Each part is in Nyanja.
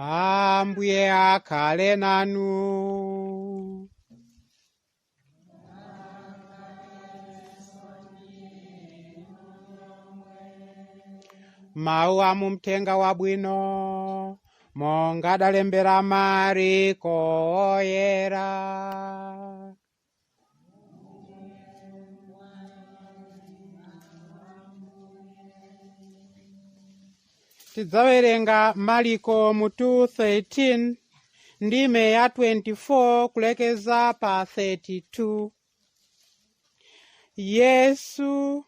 Ambuye akhale nanu. Mawu a mumthenga wabwino monga adalembera Mariko oyera. Tidzawerenga Mariko mutu 13 ndime ya 24 kulekeza pa 32. Yesu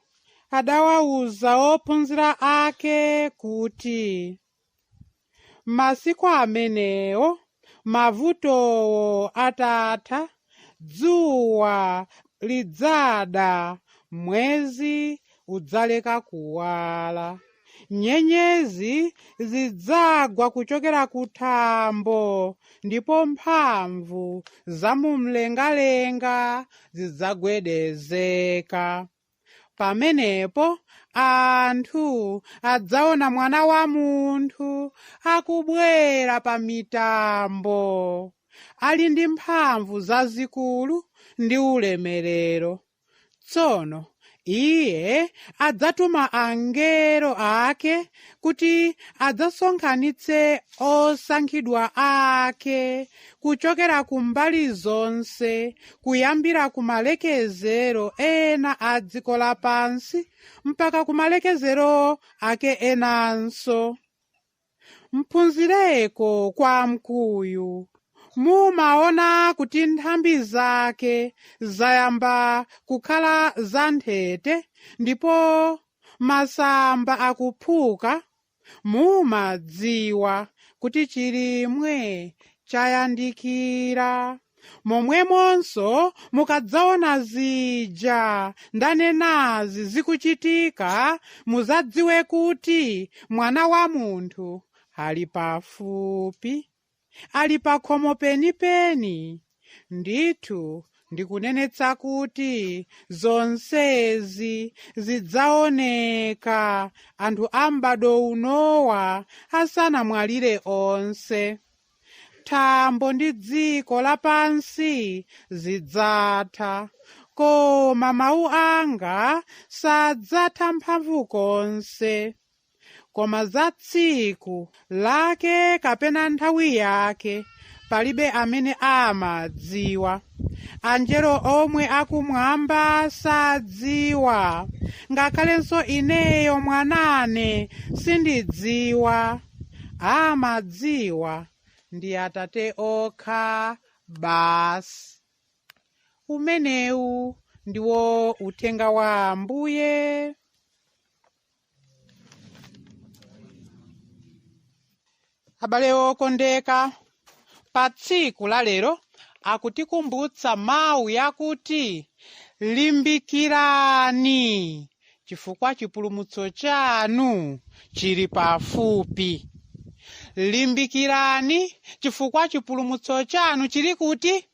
adawawuza ophunzira ake kuti, masiku amenewo mavutowo atatha, dzuwa lidzada, mwezi udzaleka kuwala, nyenyezi zidzagwa kuchokera kuthambo, ndipo mphamvu zamumlengalenga zidzagwedezeka. Pamenepo anthu adzaona Mwana wa Munthu akubwera pa mitambo, ali ndi mphamvu zazikulu ndi ulemerero. Tsono iye adzatuma angelo ake kuti adzasonkhanitse osankhidwa ake kuchokera ku mbali zonse, kuyambira ku malekezero ena a dziko lapansi mpaka ku malekezero ake enanso. Mphunzireko kwa mkuyu. Mumaona kuti nthambi zake zayamba kukhala zanthete ndipo masamba akuphuka. Mumadziwa kuti chilimwe chayandikira. Momwemonso mukadzaona zija ndanenazi zikuchitika, muzadziwe kuti Mwana wa Munthu ali pafupi, ali pakhomo penipeni. Ndithu ndikunenetsa kuti zonsezi zidzaoneka anthu a m'bado unowa asanamwalire onse. Thambo ndi dziko lapansi zidzatha, koma mawu anga sadzatha mphamvu konse. Koma za tsiku lake kapena nthawi yake palibe amene amadziwa. Anjelo omwe akumwamba sadziwa, ngakhalenso ineyo mwanane sindidziwa. Amadziwa ndi Atate okha basi. Umenewu ndiwo uthenga wa Ambuye. Abale okondeka, pa tsiku la lero akutikumbutsa mawu yakuti limbikirani chifukwa chipulumutso chanu chili pafupi. Limbikirani chifukwa chipulumutso chanu chili kuti?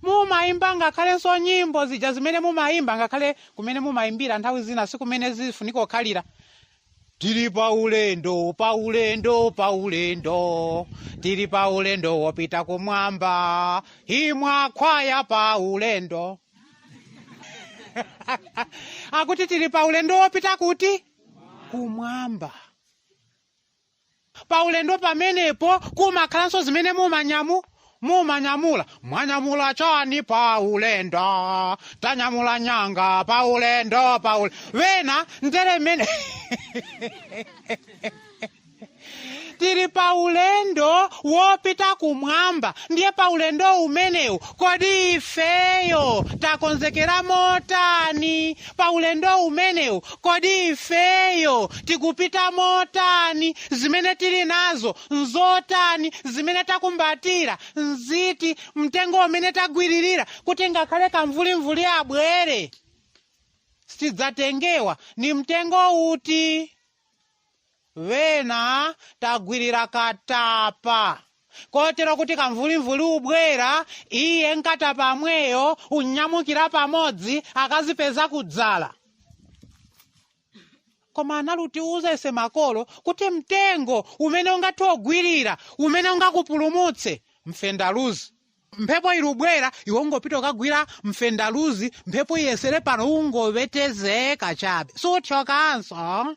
Mumayimba ngakhalenso nyimbo zija zimene mumayimba, ngakhale kumene mumayimbira nthawi zina sikumene zifunika kukhalira. Tili pa ulendo, pa ulendo, pa ulendo, tili pa ulendo wopita kumwamba, imwa kwaya pa ulendo. Akuti tili pa ulendo wopita kuti? Kumwamba. Pa ulendo pamenepo kumakhalanso zimene mumanyamula. Mwanyamula chani pa ulendo? Tanyamula nyanga pa ulendo, pa ulendo. Wena ndere mene tili pa ulendo wopita kumwamba. Ndiye pa ulendo umenewu kodi ifeyo takonzekera motani? Pa ulendo umenewu kodi ifeyo tikupita motani? Zimene tili nazo nzotani? Zimene takumbatira nziti? Mtengo umene tagwiririra kuti ngakhale kamvulimvuli abwere sitidzatengewa ni mtengo uti? Wena tagwirira katapa, kotero kuti kamvulimvuli ubwera, iye nkatapa amweyo unyamukira pamodzi akazipeza kudzala. Koma analutiuza ise makolo kuti mtengo umene ungathe ogwirira, umene ungakupulumutse, mfendaluzi. Mphepo ilubwera, iwe ungopita ukagwira mfendaluzi, mphepo iyesere pano ungobetezeka chabe, suthyokanso.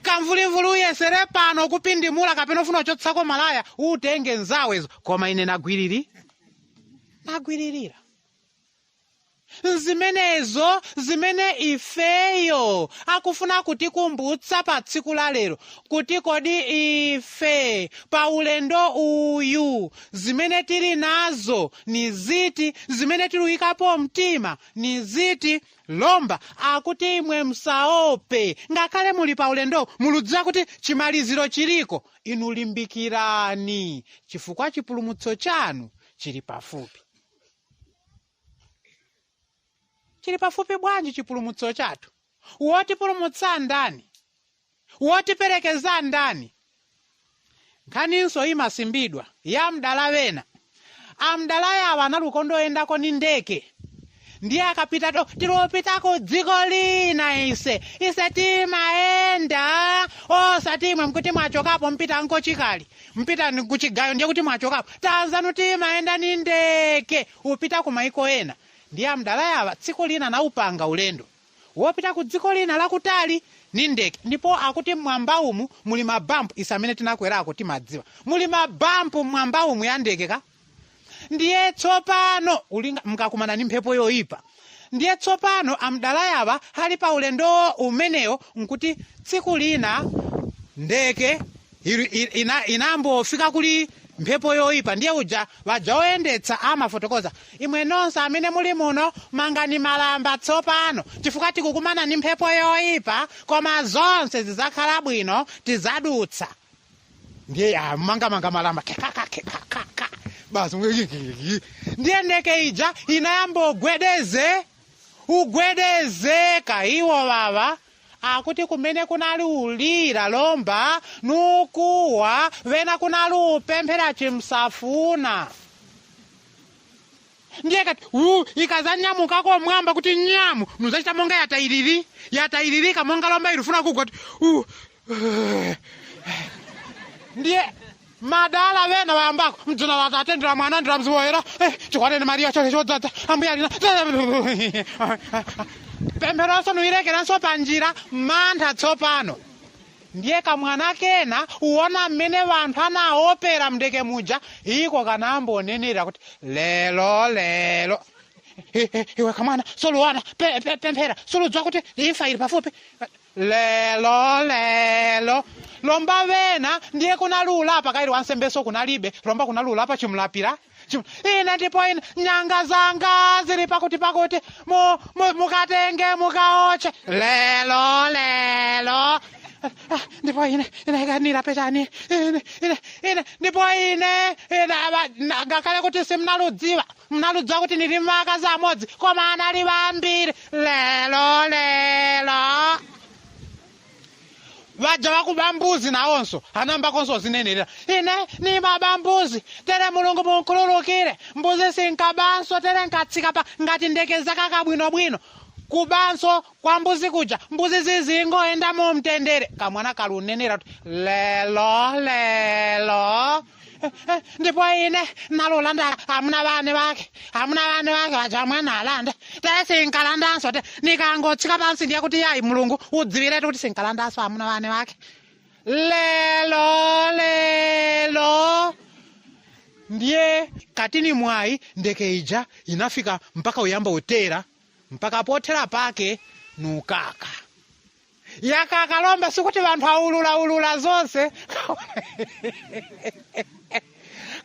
Kamvulivuli uyesere pano kupindimula kapena ufuna uchotsako malaya, utenge nzawezo. Koma ine nagwiririra zimenezo zimene ifeyo akufuna kutikumbutsa pa tsiku la lero, kuti kodi ife pa ulendo uyu zimene tili nazo ni ziti, zimene tiluyikapo mtima ni ziti. Lomba akuti imwe msaope, ngakhale muli pa ulendo muludziwa kuti chimaliziro chiliko, inu limbikirani chifukwa chipulumutso chanu chili pafupi. Chili pafupi bwanji chipulumutso chathu? Wotipulumutsa ndani? Wotiperekeza ndani? Nkhaninso imasimbidwa ya mdala wena. Amdala yawo analukondo oyendako ni ndeke, ndiye akapita to tilopitako dziko lina, ise timayenda osati imwe mkuti mwachokapo mpita nkochikali mpita kuchigayo, ndiye kuti mwachokapo tanzanu timayenda ni ndeke upita kumaiko ena. Ndiye amdala yawa tsiku lina naupanga ulendo wopita ku dziko lina lakutali ni ndeke, ndipo akuti mwamba umu muli mabampu, ise amene tinakwerako timadziwa muli mabampu mwamba umu ya ndeke ka. Ndiye tsopano ulinga mkakumana ni mphepo yoyipa. Ndiye tsopano amdala yawa ali pa ulendo umenewo, nkuti tsiku lina ndeke inambofika kuli mphepo yoyipa. Ndiye uja waja oyendetsa amafotokoza, imwe nonse amene muli muno mangani malamba tsopano chifukwa tikukumana ni mphepo yoyipa, koma zonse zidzakhala bwino, tizadutsa. Ndiye mangamanga malamba kekakakekakaka basi. Ndiye ndeke ija inayamba ugwedezeka. Iwo vava akuti kumene kunali ulira lomba nukuwa vena kunali upemphera chimsafuna. Ndiye kati ikazanyamukako mwamba kuti nyamu nuzachita monga yatayiliri yatayilirika monga lomba ilufuna kugwa kuti Ndiye madala vena vayambako mdzina la Tate ndila Mwana ndila Mzimu Woyera, chikwanene Mariya chole chodzaza ambuya alina pempheronso nuyilekeranso panjira mantha tsopano. Ndiye kamwana kena uwona mmene vanthu anaopera mndeke muja, iko kanambonenera kuti lelo lelo iwe kamwana suluwana pemphera suludziwa kuti imfa ili pafupi lelo lelo. Lomba vena ndiye kunalula pakaili wansembeso kunalibe lomba kunalula pa chimulapira ine ndipo ine nyanga zanga zili pakuti pakuti mukatenge mukaoche lelo lelo. Ndipo ine ine pechani ine ine ine ndipo ine ngakhale kuti simnaludziwa mnaludziwa kuti ndili makazi amodzi koma anali vambiri lelo lelo. Vaja vakuba mbuzi nawonso anambakonso zinenerera ine nimaba mbuzi tere Mulungu munkhululukire mbuzi sinkabanso tere nkatsika pa ngati ndeke zakakabwinobwino kubanso kwa mbuzi kuja mbuzi zizingoenda mu mtendere. Kamwana kalunenera kuti lelo lelo. Ndipo ine nalulanda amuna vane vake amuna vane vake vaja mwana alanda tere sinkalandanso te nikangotsika pansi ndiye kuti yayi Mulungu udziwiretu kuti sinkalandanso amuna vane vake lelo lelo. Ndiye katini mwayi ndeke ija inafika mpaka uyamba utera mpaka pothera pake nukaka yakaka lomba sikuti vanthu aulula zonse.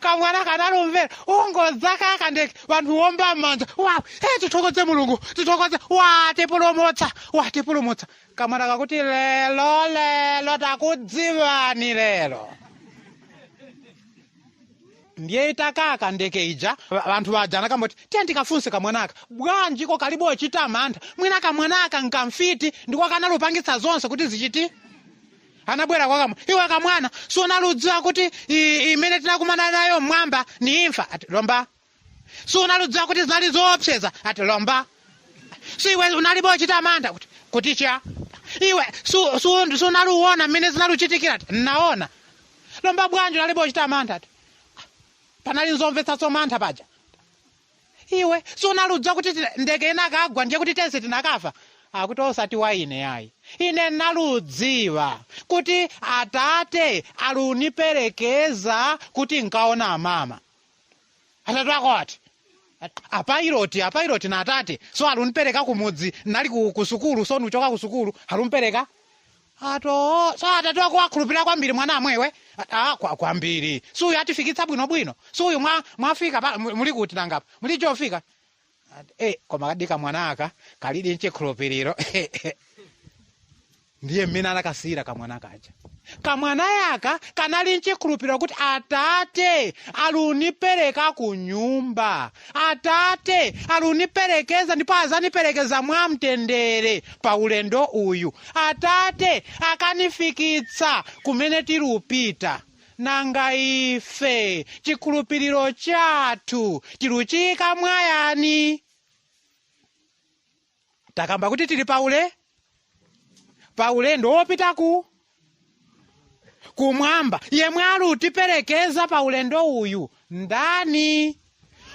Kamwana kanalumvera ungodzakaka ndeke vanthu womba m'manja wa tithokoze Mulungu tithokoze watipulumutsa watipulumutsa. Kamwana kakuti lelo lelo takudziwani lero. Ndiye itakaka ndeke ija vanthu vaja anakamboti tiye ndikafunse kamwanaka bwanjiko kalibo ochita mantha mwina kamwanaka nkamfiti ndiko kanalupangitsa zonse kuti zichiti. Anabwera kwa kamwana, iwe kamwana sunaludziwa kuti imene tinakumana nayo mwamba ni imfa? Ati lomba. Sunaludziwa kuti zinali zoopseza? Ati lomba. Si iwe unalibo ochita mantha kuti cha Iwe sunaluona mmene zinaluchitikira? Naona. Lomba bwanji unalibe uchita mantha? Ati panali nzomvetsaso mantha paja. Iwe sunaludza kuti ndege inakagwa, ndiye kuti tense tinakafa? Akuti osati wa ine ayi, ine naludziwa kuti atate aluniperekeza kuti nkaona amama. Atatu ako ati apilot, apilot na atate, so alunipereka kumudzi, nali ku sukulu, so nuchoka ku sukulu alumpereka. Ato so atatu ako akhulupirira kwambiri mwana amwewe? Ah, kwambiri. Suyu atifikitsa bwinobwino, suyu mwafika muli kuti nangapa muli chofika? Koma kadika mwana aka kalidi nchikhulupiriro. Ndiye mmene anakasiyira kamwana kaja. Kamwana yaka kanali nchikhulupiriro kuti atate alunipereka ku nyumba, atate aluniperekeza ndipo azaniperekeza mwamtendere pa ulendo uyu, atate akanifikitsa kumene tilupita. Nanga ife chikhulupiriro chathu tiluchika mwayani? Takamba kuti tili paulendo wopita kumwamba. Yemwe alutiperekeza pa ulendo uyu ndani?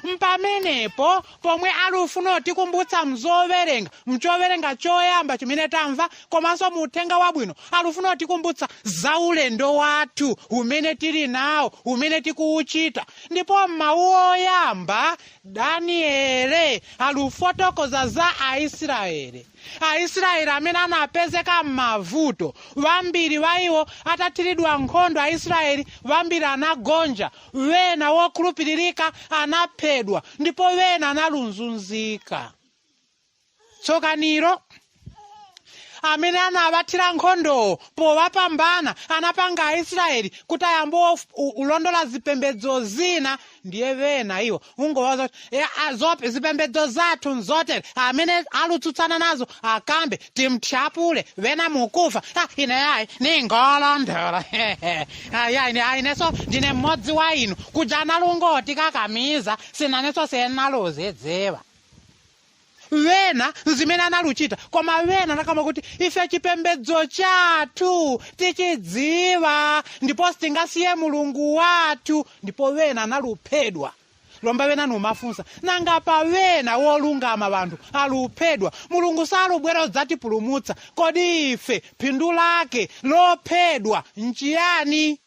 Mpamenepo pomwe alufuna otikumbutsa mzowerenga, mchowerenga choyamba chimene tamva, komanso mu uthenga wabwino, alufuna otikumbutsa za ulendo wathu umene tili nawo, umene tikuwuchita. Ndipo mawu oyamba Daniele alufotokoza za Aisraeli, Aisraeli amene anapezeka m'mavuto. Vambiri va iwo atathiridwa nkhondo, Aisraeli vambiri anagonja, wena wokhulupiririka anaphedwa, ndipo wena analunzunzika. Tsokaniro amene anavathira nkhondowo powapambana anapanga Aisraeli kuti ayambe ulondola zipembedzo zina. Ndiye wena iwo ungowaza kuti zipembedzo zathu nzotere, amene alutsutsana nazo akambe timthyapule, wena mukufa. Ah, ine ayi, ningolondola ayi, ayi, ineso ndine mmodzi wa inu. Kuja analungoti kakamiza sinanenso senaluzidziwa wena zimene analuchita, koma wena anakamba kuti ife chipembedzo chathu tichidziwa ndipo sitingasiye Mulungu wathu, ndipo wena analuphedwa. Lomba wena numafunsa, nanga pa wena wolungama wanthu aluphedwa, Mulungu salubwera udzatipulumutsa, kodi ife phindu lake lophedwa nchiyani?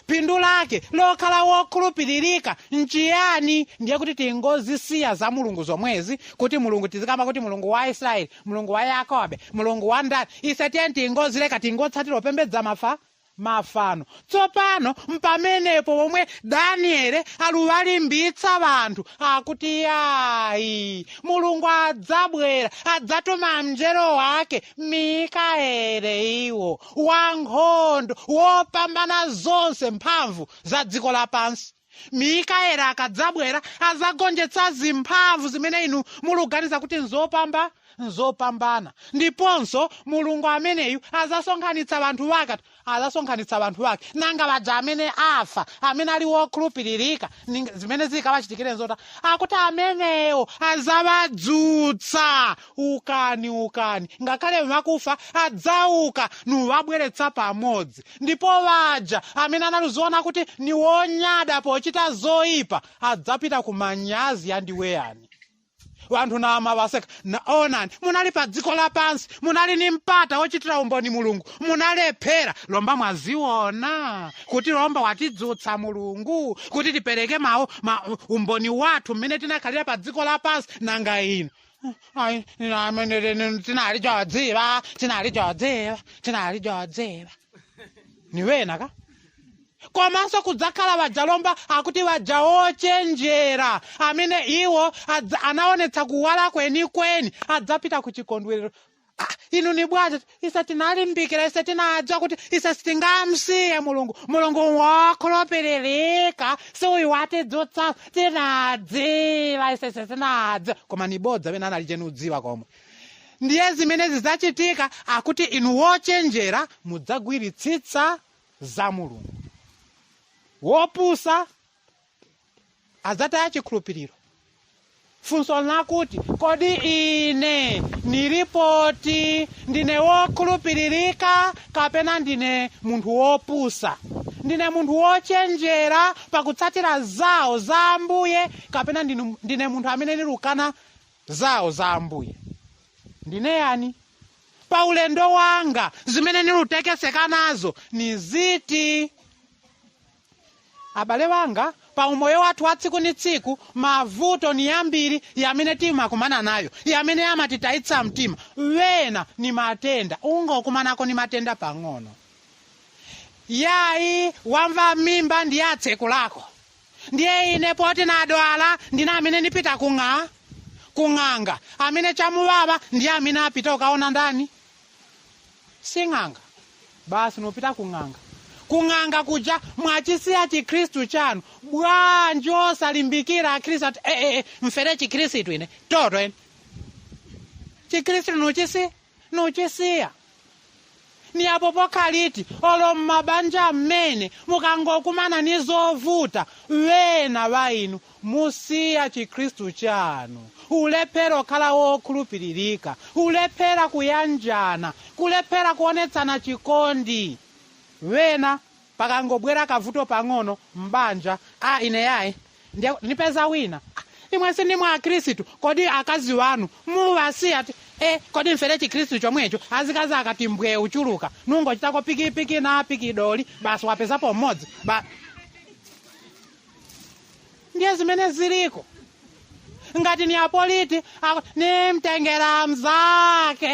Phindu lake lokhala wokhulupiririka nchiyani? Ndiye kuti tingozisiya za Mulungu zomwezi, kuti Mulungu tizikamba kuti Mulungu wa Israeli, Mulungu wa Yakobe, Mulungu wa ndani, ise tiye tingozileka, tingotsatira opembedza mafano. Tsopano mpamenepo pomwe Daniele aluwalimbitsa vanthu akuti yayi, Mulungu adzabwera, adzatuma mngelo wake Mikaele, iwo wankhondo wopambana zonse mphamvu za dziko lapansi. Mikaeli akadzabwera azagonjetsa zimphamvu zimene inu muluganiza kuti nzopambana. Ndiponso Mulungu ameneyu azasonkhanitsa vanthu vake, azasonkhanitsa vanthu vake. Nanga vaja amene afa, amene ali wokhulupiririka, zimene zikawachitikire nzota? Akuti amenewo azavadzutsa. Ukani, ukani, ngakhale vakufa adzauka nuwabweretsa pamodzi. Ndipo vaja amene analuziona kuti ni wonyada pochita zoyipa adzapita ku manyazi andiweyani. Wanthu namawaseka na onani, munali pa dziko lapansi, munali ni mpata wochitira umboni Mulungu, munalephera. Lomba mwaziona kuti lomba watidzutsa Mulungu kuti tipereke mawu umboni wathu mmene tinakhalira pa dziko lapansi. Nanga inu? Ayi, tinali chodziwa, tinali chodziwa, tinali chodziwa ni wena ka. Komanso kudzakhala vajalomba akuti vaja ochenjera amene iwo anaonetsa kuwala kwenikweni adzapita ku chikondwerero. Ah, inu ni bwaja ise tinalimbikira, ise tinadziwa kuti ise sitingamsiye Mulungu, Mulungu wokhulupiririka, si uyu watidzutsa, tinadziwa ise, ise tinadziwa. Koma ni bodza, amene anali chenudziwa komwe. Ndiye zimene zidzachitika akuti inu wochenjera mudzagwiritsitsa za Mulungu, wopusa adzataya chikhulupiriro. Funso lakuti, kodi ine nilipoti ndine wokhulupiririka kapena ndine munthu wopusa? Ndine munthu wochenjera pakutsatira zawo za Ambuye kapena ndine munthu amene nilukana zawo za Ambuye? Ndine yani? Pa ulendo wanga zimene nilutekeseka nazo ni ziti? Abale wanga, pa umoyo wathu wa tsiku ni tsiku mavuto ni ambiri yamene timakumana nayo, yamene amatitayitsa mtima. Wena ni matenda, ungokumanako ni matenda pang'ono, yayi wamva mimba ndi atseku lako, ndiye ine poti nadwala ndine amene ndipita kung'anga, amene chamuwawa ndiye amene apita ukaona ndani? Sing'anga. Basi nupita kung'anga. Kung'anga kuja mwachisiya chikhristu chanu. Bwanji osalimbikira akhristu ati mfere chikhristu ine toto ene chikhristu nuchisiya ni apo pokhaliti olo mmabanja mmene mukangokumana ni zovuta, wena wa inu musiya chikhristu chanu, ulephera okhala wokhulupiririka, ulephera kuyanjana, kulephera kuonetsana chikondi. Wena pakangobwera kavuto pang'ono mbanja, a ine yayi nipeza wina. Imwe sindimwe akhristu, kodi akazi wanu muwasiya ti kodi mfere chikhristu chomwecho? Azikazi akati mbwe uchuluka nungochitako pikipiki na pikidoli basi wapezapo mmodzi ba. Ndiye zimene ziliko. Ngati ni apoliti nimtengera mzake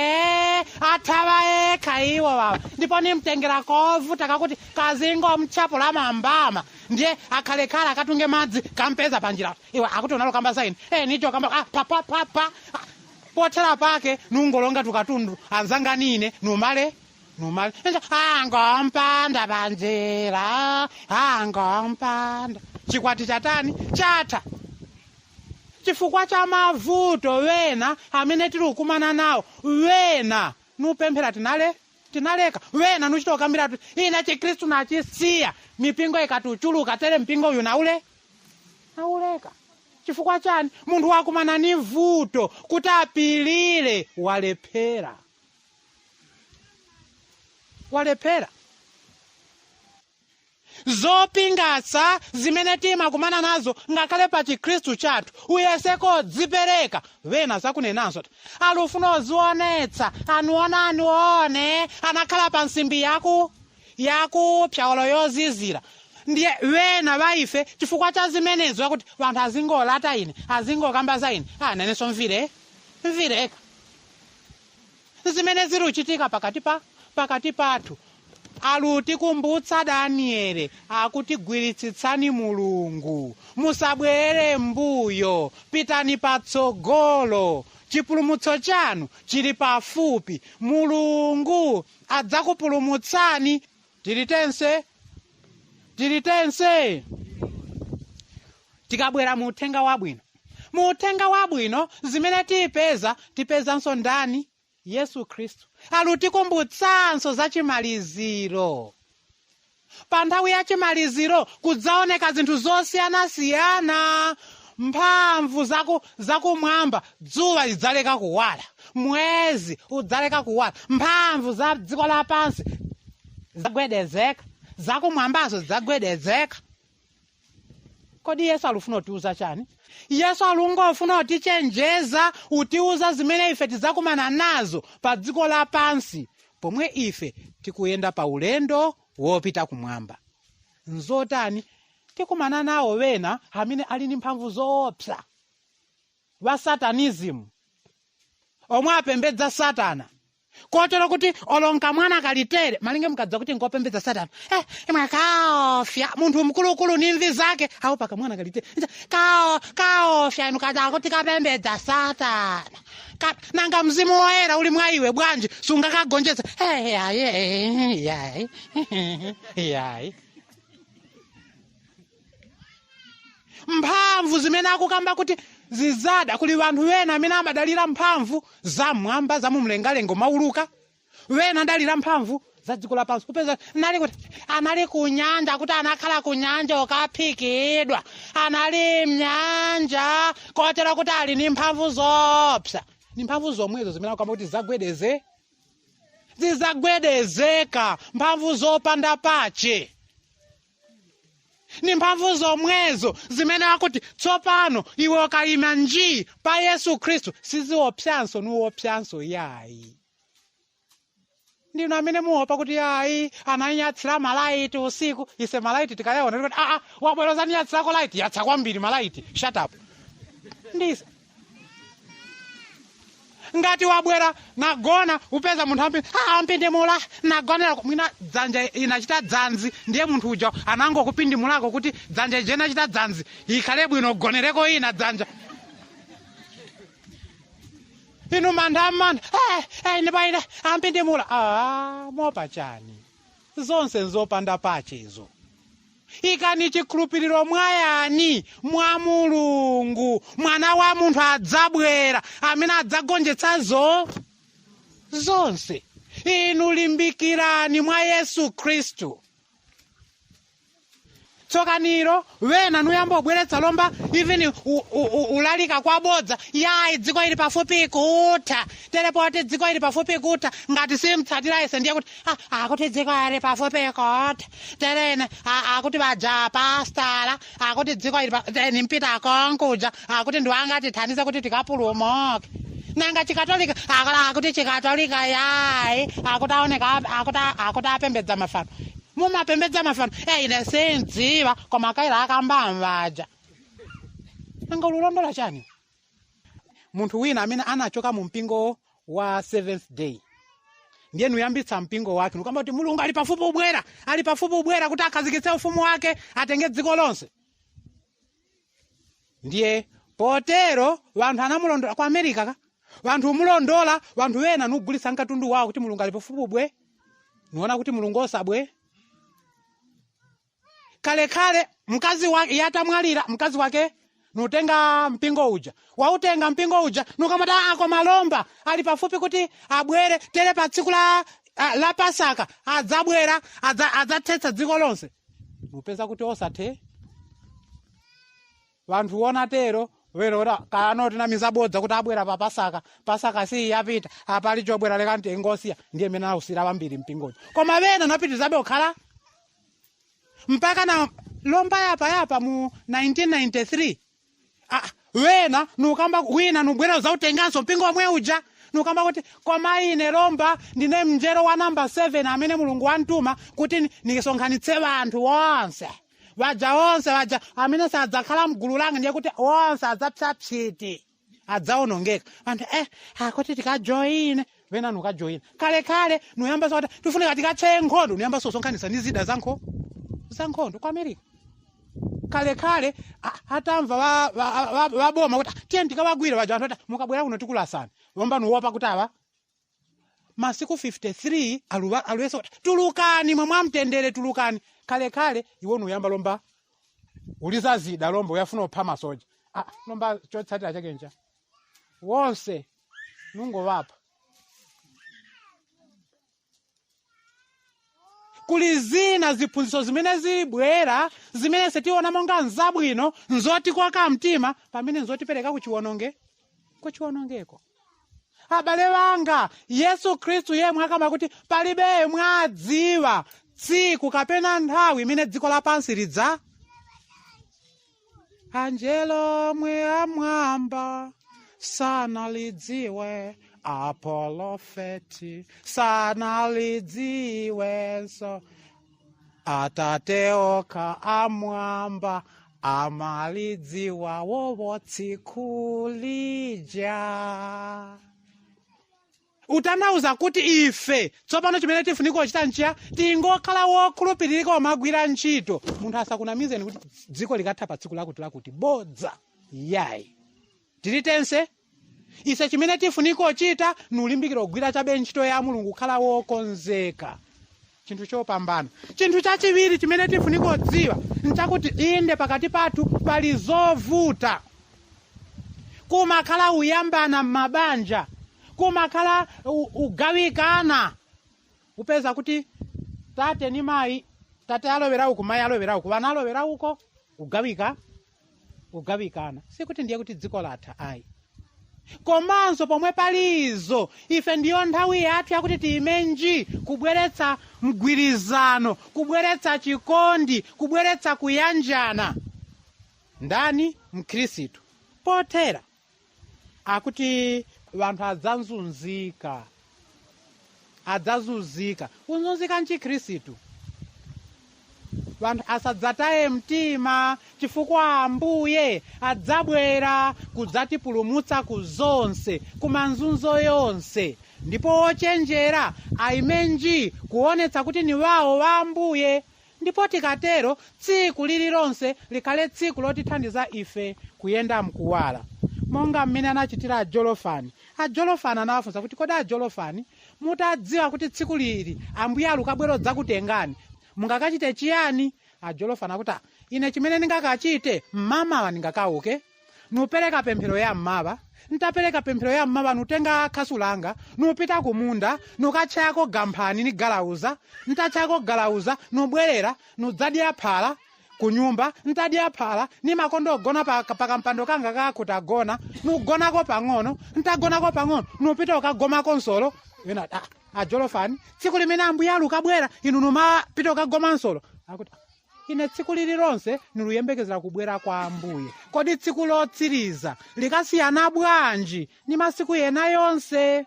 athawa ekha iwo wawa, ndipo nimtengera kovuta kakuti kazingo mchapula mambama, ndiye akhalekhala akatunge madzi kampeza panjira. Iwe akuti unalo kamba zaini nicho kamba pa pa pa pa pothera pake nungolonga tukatundu anzanga nine numale numale angompanda panjira angompanda. Chikwati chatani chatha chifukwa cha mavuto wena amene tiri kukumana nawo. Wena nupemphera tinaleka, wena nuchitokambira kuti ine chikhristu nachisiya, mipingo ikati uchuluka tere mpingo uyu nauleka. Chifukwa chani? Munthu wakumana ni vuto kuti apilire walephera, walephera. Zopingasa zimene timakumana nazo ngakhale pa chikhristu chathu, uyeseko dzipereka. Wena zakunenanso alufuna ozionetsa, anuona anuone anakhala pa nsimbi yakupsa olo yozizira. Ndiye wena waife chifukwa cha zimenezo yakuti wanthu azingolata ine, azingokamba za ine, anenenso mvire mvireka. Zimene ziri uchitika pakati pathu, alutikumbutsa Daniele akutigwiritsitsani Mulungu, musabwere mbuyo, pitani patsogolo, chipulumutso chanu chili pafupi, Mulungu adzakupulumutsani. Tili tense, tili tense. Tikabwera mu uthenga wabwino, mu uthenga wabwino zimene tipeza, tipezanso ndani? Yesu Khristu. Alutikumbutsanso za chimaliziro. Pa nthawi ya chimaliziro kudzaoneka zinthu zosiyanasiyana, mphamvu zakumwamba, dzuwa lidzaleka kuwala, mwezi udzaleka kuwala, mphamvu za dziko lapansi zagwedezeka, zakumwambazo zidzagwedezeka. Kodi Yesu alufuna utiuza chani? Yesu alungofuna utichenjeza, utiuza zimene ife tidzakumana nazo pa dziko lapansi pomwe ife tikuyenda pa ulendo wopita kumwamba. Nzotani? Tikumana nawo wena amene ali ndi mphamvu zoopsa wa satanism, omwe apembedza Satana, kotero kuti olonka mwana kalitere malinge mukadza kuti ngopembedza Satana, imwe kaofya munthu mkulukulu ni mvi zake awo paka mwana kalitere kaofya inu kaja kuti kapembedza Satana. Nanga mzimu woyera uli mwa iwe bwanji sungakagonjetsa? Yayi yayi yayi. Mphamvu zimene akukamba kuti zizada, kuli wanthu wena amene amadalira mphamvu zamwamba zamumlengalenga mauluka, wena adalira mphamvu za dziko lapansi. Kupeza nali kuti anali kunyanja, kuti anakhala kunyanja ukaphikidwa, anali mnyanja, kotero kuti ali ni mphamvu zopsa. Ni mphamvu zomwezo zimene akamba kuti zagwedeze, zizagwedezeka, mphamvu zopanda pache. Ni mphamvu zomwezo zimene akuti tsopano iwe ukayima njii pa Yesu Khristu, siziopsanso, nuopsanso yayi. Ndinu amene muopa kuti yayi, ananyatsira malaiti usiku. Ise malaiti tikayaona tikati, "Aa, wabwera uzanyatsirako laiti, yatsa kwambiri malaiti." Shut up. Ndise ngati wabwera nagona, upeza munthu ambi, "Ah, ampindimula nagonera." Mwina dzanja inachita dzanzi, ndiye munthu uja anangokupindimulako kuti dzanja ije inachita dzanzi ikhale bwino, gonereko ina dzanja. Inu mantha mantha, ndipo ine ampindimula. Ah, mopa chani? Zonse nzopanda pachezo. Ikani chikhulupiriro mwa yani? Mwa Mulungu. Mwana wa munthu adzabwera amene adzagonjetsa zonse. Inu limbikirani mwa Yesu Khristu. Tsokaniro wena nuyamba ubweretsa lomba even ulalika kwabodza, yayi, dziko ili pafupi kutha. Telepoti dziko ili pafupi kutha, ngati simtsatira ise ndiye kuti akuti dziko ili pafupi kutha. Terene akuti vaja pastala akuti dziko ili nimpita konkuja, akuti ndiwangatithandize kuti tikapulumuke. Nanga Chikatolika? Akuti Chikatolika yayi, akuti aoneka akuti apembedza mafano. Mumapembedza mafano? Ine sindziwa, koma kaila akambamvaja. Nanga ululondola chani? Munthu wina amene anachoka mu mpingo wa Seventh Day, ndiye nuyambitsa mpingo wake, nukamba kuti Mulungu ali pafupi ubwera, ali pafupi ubwera kuti akhazikitse ufumu wake, atenge dziko lonse. Ndiye potero vanthu anamulondola ku America ka, vanthu umulondola, vanthu wena nugulitsa mkatundu wawo kuti Mulungu ali pafupi ubwe. Nuona kuti Mulungu osabwe. Kalekale mkazi wake yatamwalira, mkazi wake nutenga mpingo uja, wautenga mpingo uja, nukamati ako malomba ali pafupi kuti abwere tere pa tsiku la Pasaka adzabwera, adzathetsa dziko lonse. Nupeza kuti osathe. Vanthu wona tero verora kanotinamiza bodza kuti abwera pa Pasaka. Pasaka si yapita, apali chobwera leka ingosiya. Ndiye mene ausira vambiri mpingojo, koma vena napitirizabe kukhala mpaka na lomba yapa yapa mu 1993. Wena nukamba, wina nubwera zautenganso mpingo omwe uja, nukamba kuti koma ine lomba ndine mnjero wa namba 7 amene Mulungu wantuma kuti nisonkhanitse vanthu onse vaja, onse vaja amene sadzakhala mgulu langa ndiye kuti onse adzapsapsiti, adzawonongeka. Anthu akuti tikajoyine, vena nukajoyina. Kalekale nuyamba soti tifunika tikatcheye nkhondo, nuyamba sosonkhanitsa ndi zida za nkhondo ku America. Kalekale atamva vaboma kuti, "Ah, tiye tikawagwira vaja," anthu ati, "Mukabwera kuno tikulasani." Lomba nuwopa kuti awa masiku 53 aluyesa kuti tulukani mwe mwamtendere, tulukani. Kalekale iwo nuyamba lomba uliza zida, lomba uyafuna kupha masoja. Lomba chotsatira chake ncha wonse nungovapha. Kuli zina ziphunzitso zimene zibwera zimene sitiona monga nzabwino, nzotikoka mtima, pamene nzotipereka kuchiwonongeko. Abale wanga, Yesu Khristu yemwe akamba kuti palibe yemwe adziwa tsiku kapena nthawi imene dziko lapansi lidza, anjelo omwe amwamba sanalidziwe, aprofeti sanalidziwenso, Atate okha amwamba amalidziwa wowo tsiku lija. Utanthauza kuti ife tsopano chimene tifunika kuchita nchiya? Tingokhala wokhulupiririka, omagwira ntchito. Munthu asakunamizeni kuti dziko likatha pa tsiku lakuti lakuti, bodza yayi. Tili tense ise, chimene tifunika kuchita nulimbikira kugwira chabe ntchito ya Mulungu, kukhala wokonzeka, chinthu chopambana. Chinthu chachiwiri chimene tifunika kudziwa nchakuti inde, pakati pathu pali zovuta, kumakhala uyambana m'mabanja, kumakhala ugawikana. Upeza kuti Tate ni mayi, tate alowera uku, mayi alowera uku, vana alowera uko, kugawika, kugawikana. Sikuti ndiye kuti dziko latha ayi. Komanso pomwe palizo, ife ndiyo nthawi yathu yakuti tiyime nji kubweretsa mgwirizano, kubweretsa chikondi, kubweretsa kuyanjana. Ndani? Mkhristu. Pothera akuti vanthu adzazunzika, adzazunzika, kuzunzika mchikhristu. Vanthu asadzataye mtima, chifukwa Ambuye adzabwera kudzatipulumutsa ku zonse, ku manzunzo yonse. Ndipo ochenjera ayime nji kuonetsa kuti ni wawo wa Ambuye. Ndipo tikatero, tsiku lililonse likhale tsiku lotithandiza ife kuyenda mkuwala, monga mmene anachitira ajolofani. Ajolofani anawafunsa kuti, kodi ajolofani, mutadziwa kuti tsiku lili Ambuye alukabwera dzakutengani, mungakachite chiyani? Ajolofani akuti, "Ah, ine chimene ndingakachite, mmamawa ndingakauke nupereka pemphero ya mmawa. Ntapereka pemphero ya mmawa, nutenga khasu langa, nupita kumunda, nukatchayako gamphani ni galauza. Ntatchayako galauza, nubwerera, nudzadya phala kunyumba. Ntadya phala, ni makondo ogona pa pakampando kanga kakutagona, nugonako pang'ono. Ntagonako pang'ono, nupita ukagomako nsolo." Ena, "Ah, ajolofani, tsiku limene Ambuye alukabwera inu numapita ukagoma nsolo?" Akuti, "Ine tsiku lililonse niluyembekezera kubwera kwa Ambuye. Kodi tsiku lotsiriza likasiyana bwanji ni masiku ena yonse?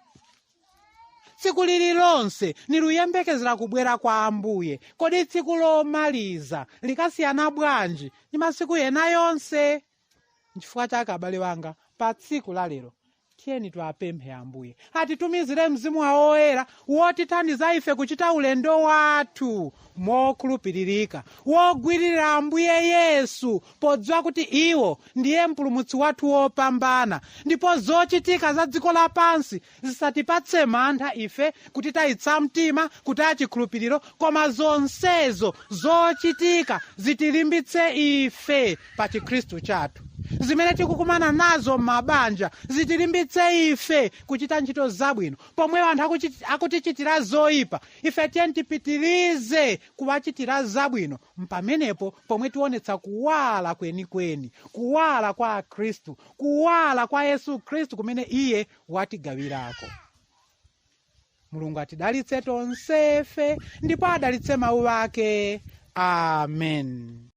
Tsiku lililonse niluyembekezera kubwera kwa Ambuye. Kodi tsiku lomaliza likasiyana bwanji ni masiku ena yonse?" Nchifukwa chake, abale wanga, pa tsiku la lero tiyeni tiwapemphe Ambuye atitumizire Mzimu wawo Woyera wotithandiza ife kuchita ulendo wathu mokhulupiririka, wogwirira Ambuye Yesu, podziwa kuti iwo ndiye mpulumutsi wathu wopambana. Ndipo zochitika za dziko lapansi zisatipatse mantha ife kuti tayitsa mtima, kutaya chikhulupiriro, koma zonsezo zochitika zitilimbitse ife pa chikhristu chathu. Zimene tikukumana nazo m'mabanja zitilimbitse ife kuchita ntchito zabwino. Pomwe anthu akutichitira zoyipa, ife tiyeni tipitirize kuwachitira zabwino. Mpamenepo pomwe tionetsa kuwala kwenikweni, kuwala kwa Khristu, kuwala kwa Yesu Khristu kumene iye watigawirako. Mulungu atidalitse tonsefe ndipo adalitse mawu ake. Amen.